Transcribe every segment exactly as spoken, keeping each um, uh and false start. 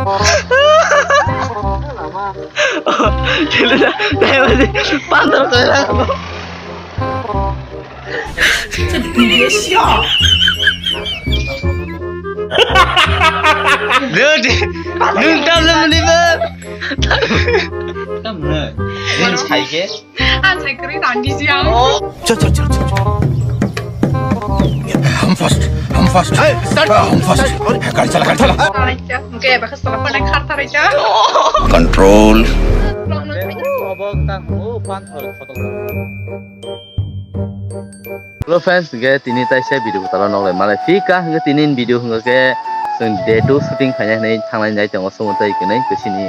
Lama. Pandar kaya. Nung tam lam ni ba. Tam na. Rin sai ke. Ang sai kwrwi randi si ang. Chal, chal, chal, chal, chal. Hum fast, hum fast. Hey, start. Ah, hum fast. Start. Gari chala, gari chala. Tarikya. Mukhe bakha sala pone khar tarikya. Control. Obok ta mo pan thor khotok. Hello friends, hingke tini taisa video kwtal o noklai malai phika, hingke tini video hingke chwng day two shooting khaina hinwi thanglai nai tongo, sumon tei kwnwi khe chini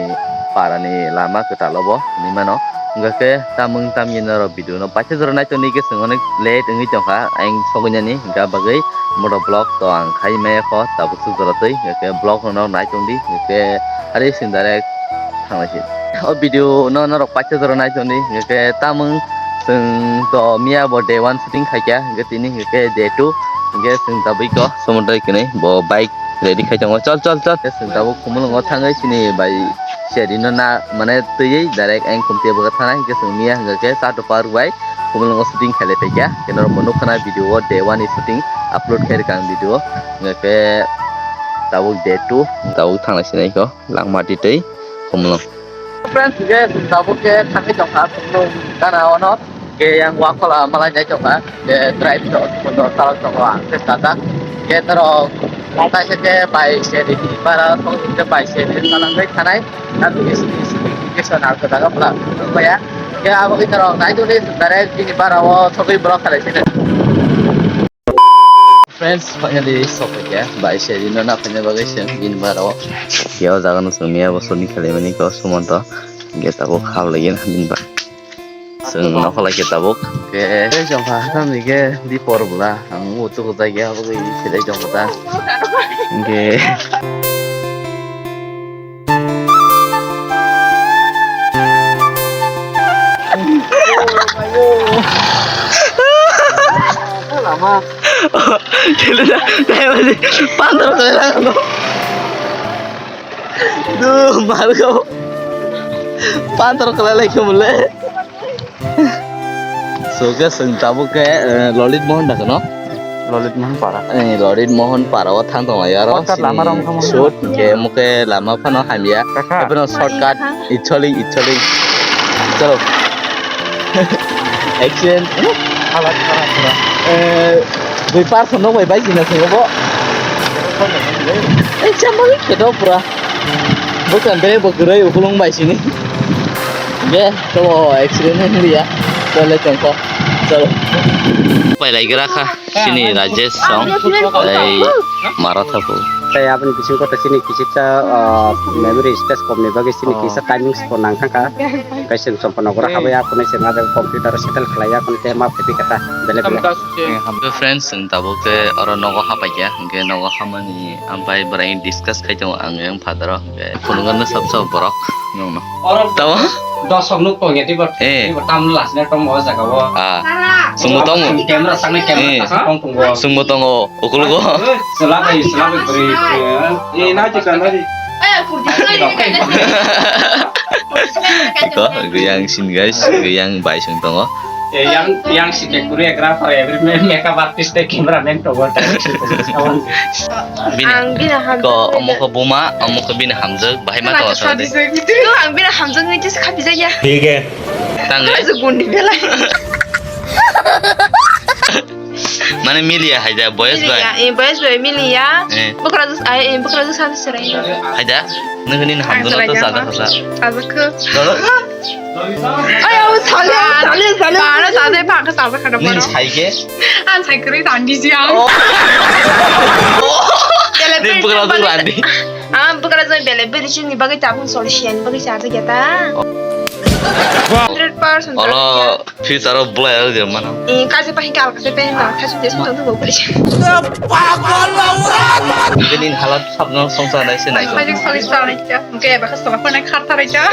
para ni lama kwtal o bo hinwi mano. Hingke khe tamung tamni norok video no paisa jora nai tongdi, hingke chwng onek late wngwi tongkha, ayang sogwi nani hingke bagwi moto vlog to ang khai maya kho tabuk swk jora twi, hingke vlog no nai tongdi, hingke ari chwng direct thanglai si. O video no norok paisa jora nai tongdi, hingke tamung chwng to miya bo day one shooting khaikha, hingke tini hingke day two, hingke chwng tabuk ko sumon tei kwnwi bo bike ready khai tongo, chol, chol, chol. Hingke chwng tabuk Khumulwngo thangwi chini bai seri no na mane twiwi direct ang khumti bwkha thanai, hingke chwng miya hingke Chatu Park bai Khumulwngo shooting khailai phaikha, hingke norok bo nukha na video o day one ni shooting upload khai rwkha ang video, hingke tabuk day two tabuk thanglai sinai ko. Langmati tei Khumulwng. Friends, hingke tabuk khe thangwi tongkha Khumulwng gana ono. Hingke yang wakhola malai nai tongkha. Hingke drive to, kotor talok tongo ang khe sajak. Hingke norok kaisa khe bai seri ni bara, song hingke bai seri ni salangwi thanai. Tabuk khe sini sini hingke sonar ko jaga pula maya. Hingke abo khe norok nai tongdi direct bini bara o sogwi vlog khalai sini. Friends, finally sokphaikha, bai seri no naphaina bagwi se bini bara o. Khe o jaga no chwng miya bo shooting khailaimani ko Sumonto, hingke tabuk hap laiya bini ba. Chwng nokha laikha tabuk. Khe tei chwng pha hamni khe di por bwla ang utuk jagya bagwi selai chwng kha ta. Hingke. Lama. Pandar kaya lang. Duh, malu kau. Pandar kaya lagi kemule. So, guys, ang tabuk ke, eh, Lolit Mohan dah kena. Lolit Mohan Para. Eh, Lolit Mohan Para o thang tong lai aro. Shortcut lama rong kamo. Short ke muke lama phano hamya. Kakha. Ephano shortcut icholi, icholi. Chalo. Accident. Halat kharap pura. Eh, dui person no bai bai jina sing bo. Eh, chamali kedo pura. Bukan be bo gurui ukulung bai sini. Be, to accident ni ya. Chalo chongko. Chalo. Pai lai gra kha. Sini Rajesh song, tei Mara Thakur. Tei aboni bisingo to sini kisisa, ah, memory space komni bagwi sini kisa timings bo nang thangkha. Kaisa chompa nogora habaya kunu se ma computer settle khlaiya kunu te ma phaidi kata bele bele. Hello friends, chwng tabuk khe oro nogo hapaikha, hwnkhe nogo hamani ampai bwrwi discuss khai tongo ang yang father o, hwnkhe phunukgano sab sab borok nungno. Tamo? Dosok nuk tong ya, tiba, eh, tiba tam las ne tong o jaga o. Ah. Sungbo tongo. Camera sangne camera, eh, tas tong tong o. Sungbo tongo, ukul go. Selabai, selabai beri. Eh, na jika na di. Ko, guyang sin guys, guyang bai sung tongo. Eh, yang, yang si ke choreographer, every makeup artist, cameraman tongo. Bini. Ang bini hamjak ko, nai omo ko buma, omo ko bini hamjak, bahai ma tongo sa de. Ang bini hamjak nai jis khapi jaya. Thik hai. Tang le. Gundi belai. Mane miliya hai da, boys bai. Miliya, eh, boys bai miliya. Eh. Bukra jis, ai, eh, bukra jis sa serai. Hai da. Nang ni hamjak na to sa da sa. Sa da ko. Ay, abo sale, sale, sale. Bara sale, baka sale kada. Nini sai ke? Ang sai kri randi si ang. Oh. Bele bele. Ni bukra tu randi. Ah, bukra jai bele bele chini bagai tabung sol sian bagai sa jai ta. Hundred percent. Olo, future of boy aro je mana. Eh, kaje pahi kal kaje pahi ta, kaje je sung tu bukra. Ini halat sabno songsa nai se nai. Kaje sali sali ya. Oke, baka sala pone kharta rai ya.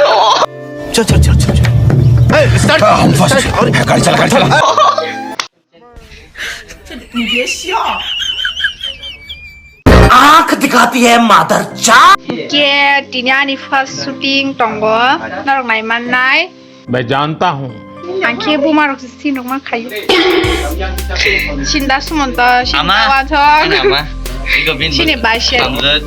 Chal, chal, chal, chal, chal. Hey, start. Ah, hum fast. Start. Gari chala, gari chala. Yes, yeah. आंख दिखाती है मादर चाट। Ke tini ani first shooting tongo, norok nai mannai. मैं जानता हूँ। Ang khe buma rok se sin rok ma khayo. Sinda sumonto, sinda Ama, wathok. Ani ama. Iko bin Sini bus. Baisya. Tamjak.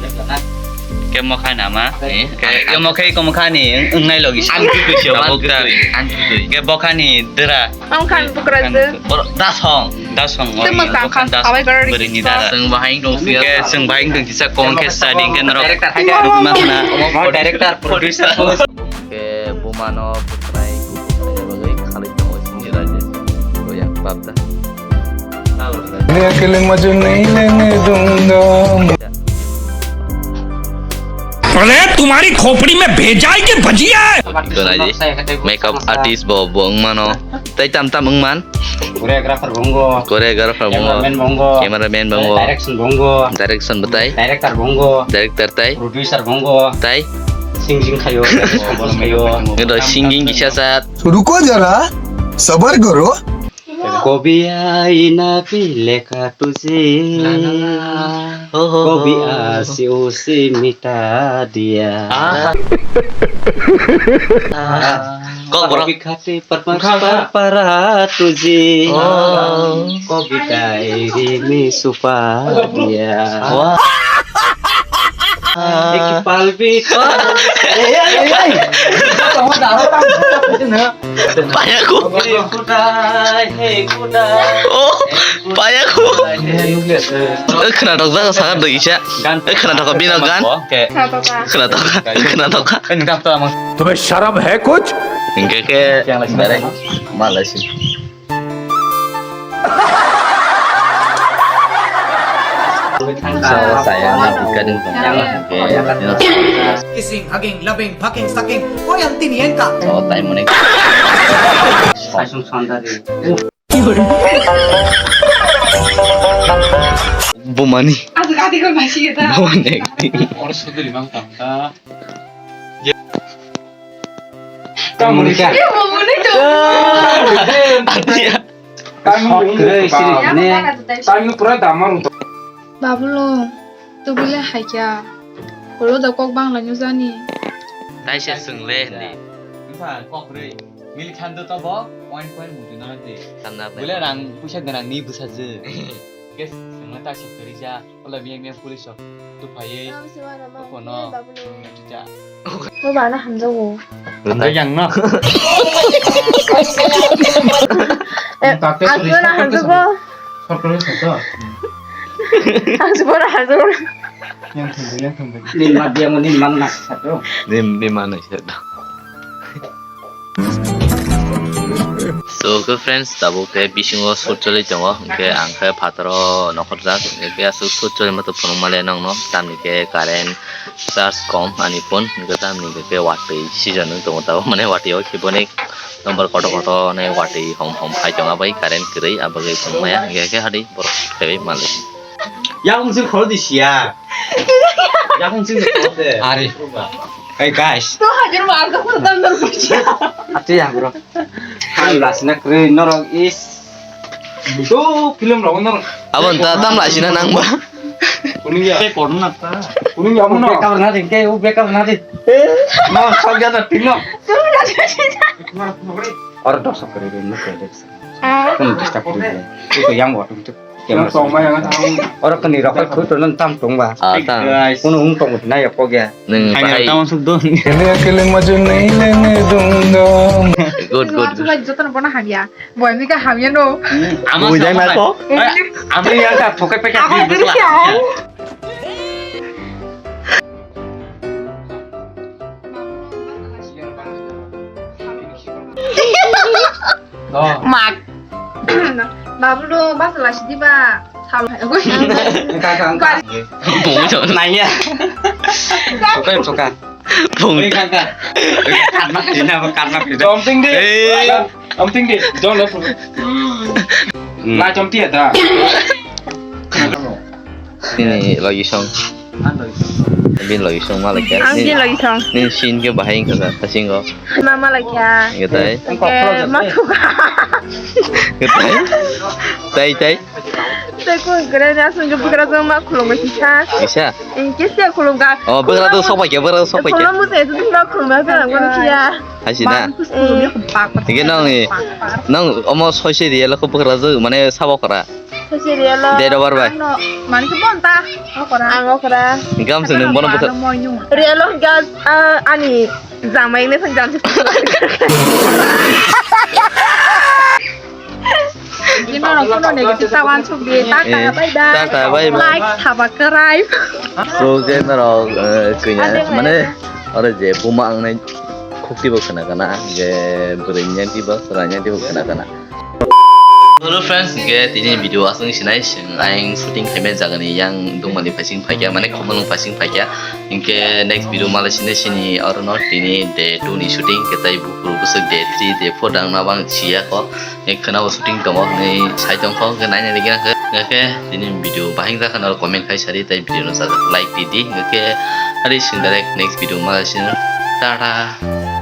Ke mokha ni ama. Eh, ke, ke mokha, iko mokha ni, wngnai logi. Ang khe kusi, tabuk ang khe ta. Kusi. Ang khe kusi. Ke bokha ni dera. Ang khan bukra je. Bor-, dasong. Dasong. Tei mwsang kha, sawai garo rikis bwrwini dara. Chwng bahai wng tong siya. Ke chwng bahai wng tong kisa kong khe study ke norok. Director hai. Rukma khna. Director, producer. Ke buma no bwkhanai kuku khaina bagwi khalai tongo chini raje. Royak babda. मैं अकेले मजे नहीं लेने दूंगा। अरे तुम्हारी खोपड़ी में भेजा है कि भजिया है? Ito na ji. Makeup artist bo, bo wng mano. Tai tam tam wng man. Choreographer bo wngo. Choreographer bo wngo. Cameraman bo wngo. Cameraman bo wngo. Direction bo wngo. Direction bo tai. Director bo wngo. Director tai. Producer bo wngo. Tai. Singing khayo. Compose khayo. Ito singing kisa sat. रुको जरा, सबर करो। कभी आई ना भी लेखा तुझे। कभी आंसू से मिटा दिया। Kok borok. Khatir para tuji. Oh. Ko bidai rini supa dia. Wah. Ek pal bhi. Payaku. Oh, payaku. Eh, khna dok jaga sangat doi isa. Eh, khna dok bino gan. Khna dok, khna dok. तुम्हें शर्म है कुछ? Hingke ke berek malai si. Saya na buka ding tong. Hingke. Kissing, hugging, loving, fucking, sucking. Koi anti ni enka. So tai mone. Saisung sandari. Bumani. Asu kati ko masi kita. Bumani acting. Oro sodri mang tang ta. Kamu ni kya? Iya, mau bunuh tuh. Atia. Kamu ni. Kamu pura damar untuk. Babulung, tubule haikya. Holo da kok bangla nyujani. Taisa swngle hindi. Wngkha kok rwi. Mili khan do tobo point point mutu na di. Bule rang puisa gwnang ni bwsajwk. Kes swngle taisa kwrwija. Ola miyang miyang police rok tuphaiwi. Kono. Mo bana hamjago. Hamjak yang no. Eh, ang bana hamjago. Sorkari sato. Ang bana hamjago. Yang thumbai, yang thumbai. Nin ma dia mo nin man na sato. Nin, nin man na sato. So, okay friends, tabuk khe bisingo shoot choli tongo, hwnkhe ang khe phataro nokhorjak, hwnkhe aswk shoot choli mato phunukmale nokno, tamni khe current charge kom ani phone, hwnkhe tamni khe watwi season wng tongo tabuk, mane watwi o khibo ni number kotor kotor ni watwi hom hom phai tongo, abai current kwrwi, abagwi phunukmaya, hwnkhe khe hadi borok shoot khaiwi manlai. Yakung se khoro di siya. Yakung se khoro de. Are. Hey guys. To hajar warga pun tandar puja. Ati ya bro. Kan las na kre norok is. To film lo norok. Abon ta tam la sina nang ba. Kuning ya. Te korna ta. Kuning ya mo no. Bekar na de, ke u bekar na de. No, sab jana tino. Or dos kre de no kre de. Kung disturb kre de. Itu yang waktu itu. Yang tong ma yang tang. Oro kani rok khe khutro nang tam tong ba. Ah, tang. Guys. Kuno ung tong na ya kok ya. Nang bahai. Tang suk do. Kele kele majo nahi lene dunga. Good, good, good. Joto no bona hamya. Boy mi ka hamya no. Ama. Ui dai ma ko. Ami yang ka thokai pe ka. Ako dulu ya. Oh. Mak. Babulu, basa lasi diba? Sam. Kaka, kaka. Nanya. Suka, suka. Bung. Kaka. Karma kina, karma kina. Something di. Eh. Something di. Don't let. Hmm. La chomti ada. Ini lagi song. Bin lagi song malah ya. Ang din lagi song. Nin sin ke bahai ke sa kasing ko. Mama lagi ya. Gitu ya. Oke, matuka. Tai, tai, tai. Tei ko gre na sung jo bugra jo ma khulum ga kisa. Kisa? In kisa khulum ga. Oh, bugra tu sok pai kya, bugra tu sok pai kya. Khulum mu se tu ma khulum ga ga ngon kya. Hai si na. Tike nang ni, nang omo soi se riya lo ko bugra jo mane sabo kora. Soi se riya lo. Date of birth bai. Mani ke bonta. Okora. Ang okora. Gam se nung bono bugra. Riya lo ga, ah, ani. Jamai ne sang jam se. Jima rok kono negative ta wan suk di. Tata, eh, bye bye. Tata, bye bye. Like, subscribe. So, je norok, eh, kanya, ade, mane, ore je buma ang nai khukti bo khna kana, je bwrwi nyanti bo, sra nyanti bo khna kana. Hello friends, hingke tini video aswng sinai, chwng ayang shooting khaimai jagani yang dongmani phaising phaikya, mane khumulwng phaising phaikya. Hingke next video malai sini sini orono tini day two ni shooting, hingke tai buphuru bwswk day three, day four dang nabang siya ko. Hingke khwnao shooting tongo hinwi sai tongkho, hingke naina ligina khe. Hingke tini video bahing jakha naro comment khai sadi, tai video no sajak like di di. Hingke ari sing direct next video malai sini. Tata.